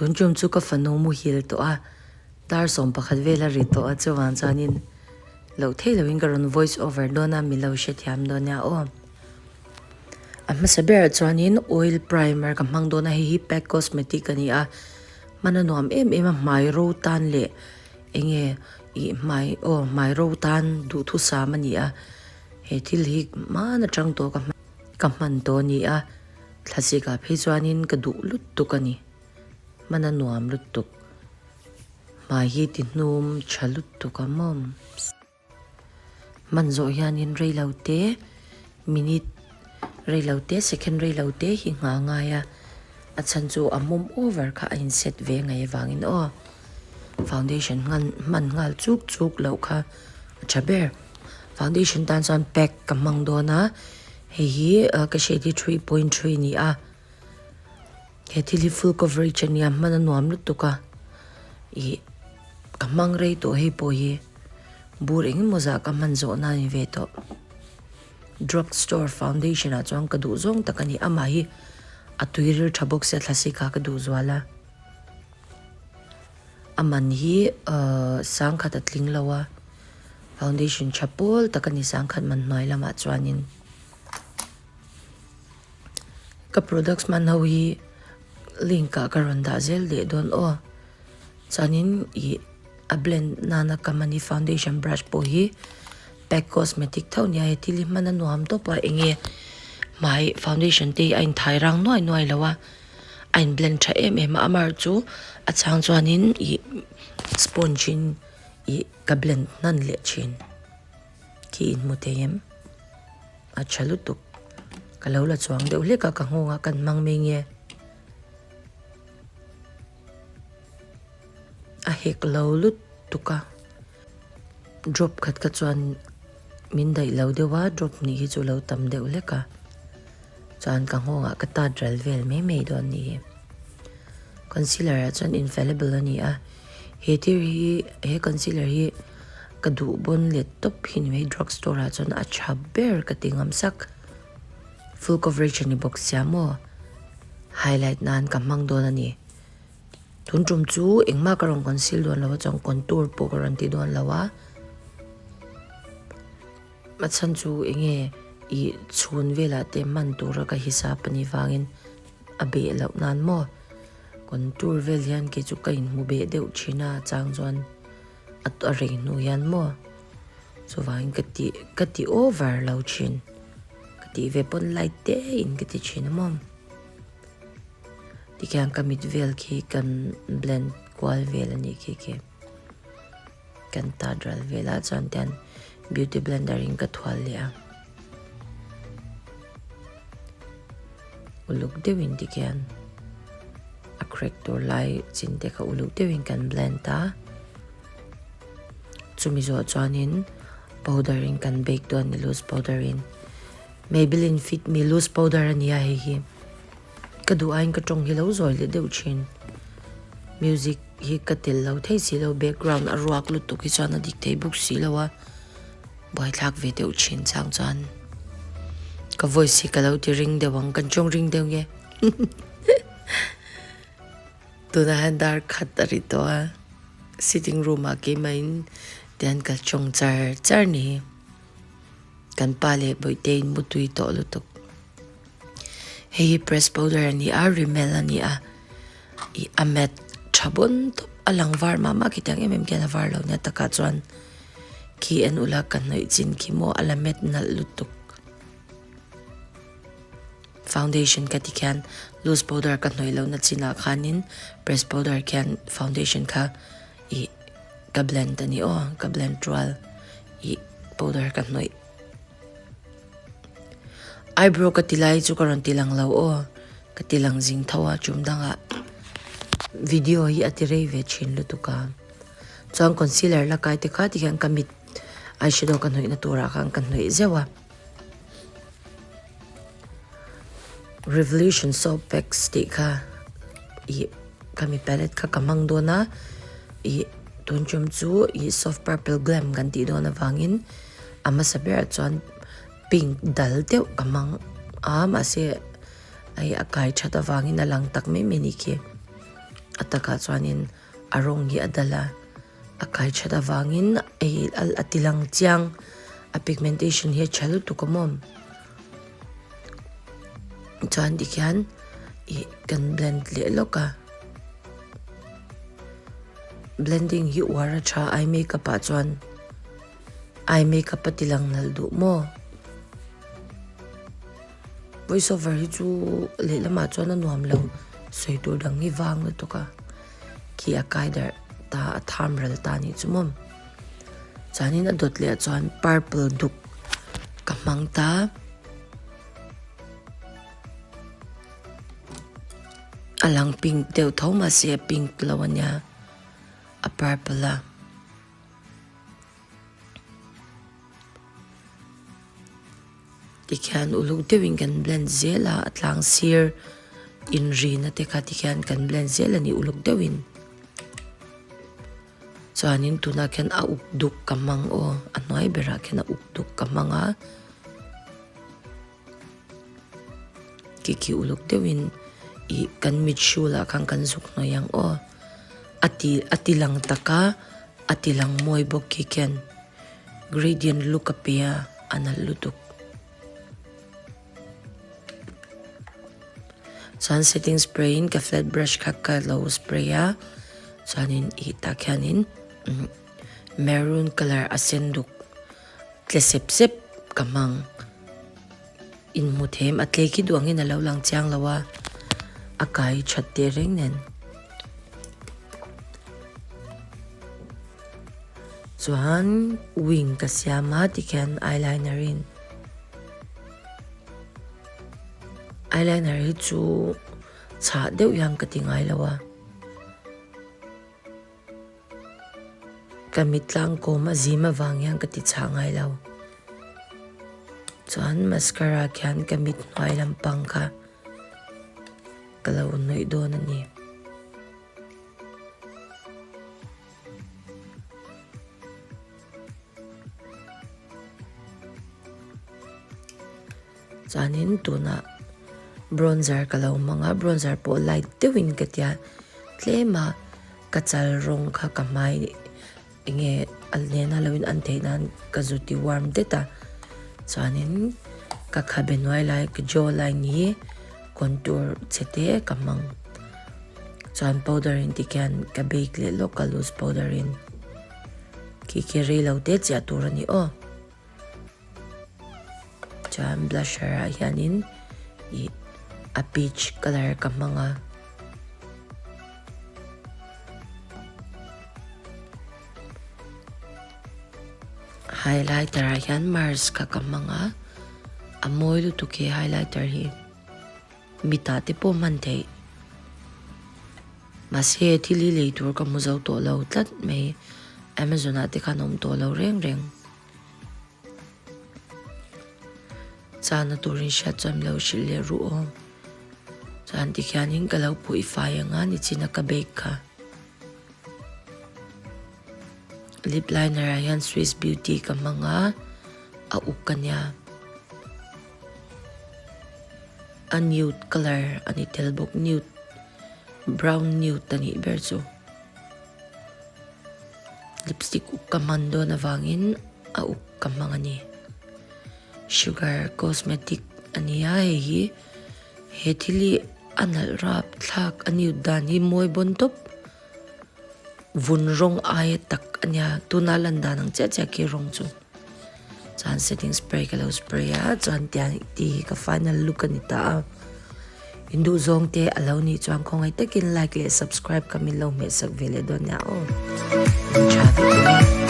Tun tum chu ka fanu muhil tawh a, dar 11 vel a ri tawh a chuvang chuanin loh theih lohin ka rawn voice over dawn a mi lo hrethiam dawn nia aw. A hmasa berah chuanin oil primer ka hmang dawn a hei hi pack cosmetic a ni a, hman a nuam em em a hmai ro tan leh eng nge ih hmai aw hmai ro tan duhthusam a ni a, he thil hi hman atang tawh ka ka hman tawh a ni a. Thlasik ah phei chuanin ka duh lutuk a ni. Hman a nuam lutuk. Hmai hi ti hnum tha lutuk a maw. Hman zawh hianin reilo te minute reilo te second reilo te hi nghah ngai a. A chhan chu a mum over kha a in set ve ngaih avangin aw. Foundation hman hman nghal chuk chuk loh kha a tha ber. Foundation tan chuan pack ka hmang dawn a. Hei hi ka shade hi 3.3 ni a, he thil hi full coverage a nia hman a nuam lutuk a, ih ka hmang rei tawh hei pawh hi bur eng emaw zah ka hman zawh na a ni ve tawh. Drug store foundation ah chuan ka duh zawng tak a ni, amah hi a tui ril tha bawk sia thlasik ah ka duh zual a, a man hi ahh sangkhat a tling lo a. Foundation tha pawl tak a ni sangkhat man hnuai lamah chuanin ka products hman ho hi link ah ka rawn dah zel leh dawn aw chuanin ih a blend nana ka hman hi foundation brush pawh hi pack cosmetic tho nia he thil hi hman a nuam tawp a eng nge hmai foundation te hi a inthai rang nuai nuai lo a a in blend tha em em a amaherawhchu a chang chuanin ih sponge in ih. Ka blend hnan leh thin khi in hmu thei em? A tha lutuk. Ka lo la chuang deuh hlek a, ka nghawng a kan hmang mai nge. A hek lo lutuk a, drop khat kha chuan min daih lo deuh a, drop hnih hi chu lo tam deuh hlek a. Chuan ka nghawng ah ka tat ral vel mai mai dawn ni hi. Concealer ah chuan infallible a ni a. He thil hi he concealer hi ka duh bawn let tawp hi ni mai drug store ah chuan a tha ber ka ti ngam sak full coverage a ni bawk sia maw highlight nan ka hmang dawn a ni tun tum chu engmah ka rawn conceal dawn lo a chuan contour pawh ka rawn ti dawn lo a a chhan chu eng nge ih chhun velah te hman tura ka hisap a nih vangin a beh loh nan maw. Contour vel hian kei chu ka inhmu beh deuh thin a chang chuan a a rei hnu hian maw chuvangin ka ti ka ti over lo thin ka tih ve pawn light te in ka ti thin a maw tikhian ka mit vel khi kan blend kual vel a nih khi khi kan tat ral vel a chuan tian beauty blender in ka thual leh a. Uluk deuhin tikhian a crack tur lai chin te kha uluk deuhin kan blend a, chumi zawh chuanin powder in kan bake dawn a ni loose powder in, Maybelline fit me loose powder a ni a hei hi ka duh aiin ka tawng hi lo zawi leh deuh thin, music hi ka tel lo thei si lo background a ruak lutuk hi chuan a dik thei bawk si lo a. Buaithlak ve deuh thin chang chuan ka voice hi ka lo ti ring deuh ang kan chawng ring deuh nge tunah hian dar khat a ri tawh a sitting room ah keimah in tihian ka chawng char char ni hi kan pa leh bawihte in mutui tawh lutuk hei hi press powder a ni a rimel a ni a ih a matte tha bawn tawp a lang var mah mah khitiang em em khian a var lo nia takah chuan. Khi en ula ka hnawih chin khi maw a la met nalh lutuk. Foundation ka ti khian loose powder ka hnawih lohna chinah khanin press powder khian foundation kha ih ka blend a ni aw ka blend rual ih powder ka hnawih. Eyebrow ka ti lai chu ka rawn ti lang lo aw ka ti lang zing tho a chum dangah video hi a ti rei ve thin lutuk a. Chuan concealer la kai te kha tikhian ka mit eyeshadow ka hnawihna turah khan ka hnawih zeuh a. Revolution soap wax tih kha ih khami palette kha ka hmang dawn a ih tun tum chu ih soft purple glam kan tih dawn avangin a hmasa berah chuan pink dal deuh ka hmang a mahse hei a kai that avangin a lang tak mai mai a ni khi. A takah chuanin a rawng hi a dal a, a kai that avangin ei a ti lang chiang a pigmentation hi a tha lutuk a maw. Chuan tikhian ih kan blend leh lawk a, blending hi uar a tha eye makeup ah chuan eye makeup a ti lang nalh duh maw. Voice over hi chu lehlamah chuan a nuam lo sawi tur dang hi vang lutuk a khi a kai darh ta a tham ral ta anih chu maw chuanin a dawt leh ah chuan purple duk ka hmang ta a lang pink deuh tho mahse a pink lo ania a purple a. Tikhian uluk deuhin kan blend zel a, a tlang sir inrina te kha tikhian kan blend zel a ni uluk deuhin. Chuanin tunah khian a uk duk ka hmang aw, a hnuai berah khian a uk duk ka hmang a. Khi khi uluk deuhin ih kan mit hrulah khan kan zuk hnawih ang aw. A ti a ti lang tak a, a ti lang mawi bawk khi khian. Gradient look a pe a, a nalh lutuk. Chuan setting spray in ka flat brush kha ka lo spray a, chuanin ih tah khianin maroon colour a sen duk tle sep sep ka hmang. Inhmu them a tlei khi duh angin a lo lang chiang lo a, a kai that teh reng nen. Chuan wing ka siam a tikhian eyeliner in eyeliner hi chu chhah deuh hian ka ti ngai lo a. Ka mit tlang kawm a zim avang hian ka ti chhah ngai lo. Chuan mascara khian ka mit hnuai lampang kha ka lo hnawih dawn a ni. Chuanin tunah bronzer ka lo hmang a, bronzer pawh light deuhin ka tia tlem a ka chal rawng kha ka hmai enge a nena lo in an theih nan ka zu ti warm det a chuanin ka khabe hnuai lai ka jaw line hi contour chhe te ka hmang chuan powder in tikhian ka bake leh lawk a loose powder in khi khi rei lo te chiah tur a ni aw. Chuan blusher ah hianin ih a peach colour ka hmang a. Highlighter ah hian mars kha ka hmang a, a mawi lutuk he highlighter hi. Mitah te pawh hman theih. Mahse thil hi lei tur ka hmu zo tawh lo tlat mai. Amazon ah te khan a awm tawh lo reng reng. Chana turin hriat chuan min lo hrilh leh ruh aw. Chuan tikhianin ka lo phuh i fai anga nichina ka bag kha. Lip liner ah hian Swiss Beauty ka hmang a, a uk a nia. A nude colour a ni tel bawk, nude brown nude a nih ber chu. Lipstick uk ka hman dawn avangin a uk ka hmang a ni. Sugar cosmetic a ni a hei hi he thil hi a nalh rap thlak a nude dan hi mawi bawn tawp vun rawng aia tak a nia tuna lan dan ang chiah chiah khi rawng chu chuan setting spray ka lo spray a chuan tiang tih hi ka final look a ni ta a. In duh zawng te a lo nih chuan khawngaih takin like leh subscribe kha min lo hmehsak ve leh dawn nia aw. In tha vek ula.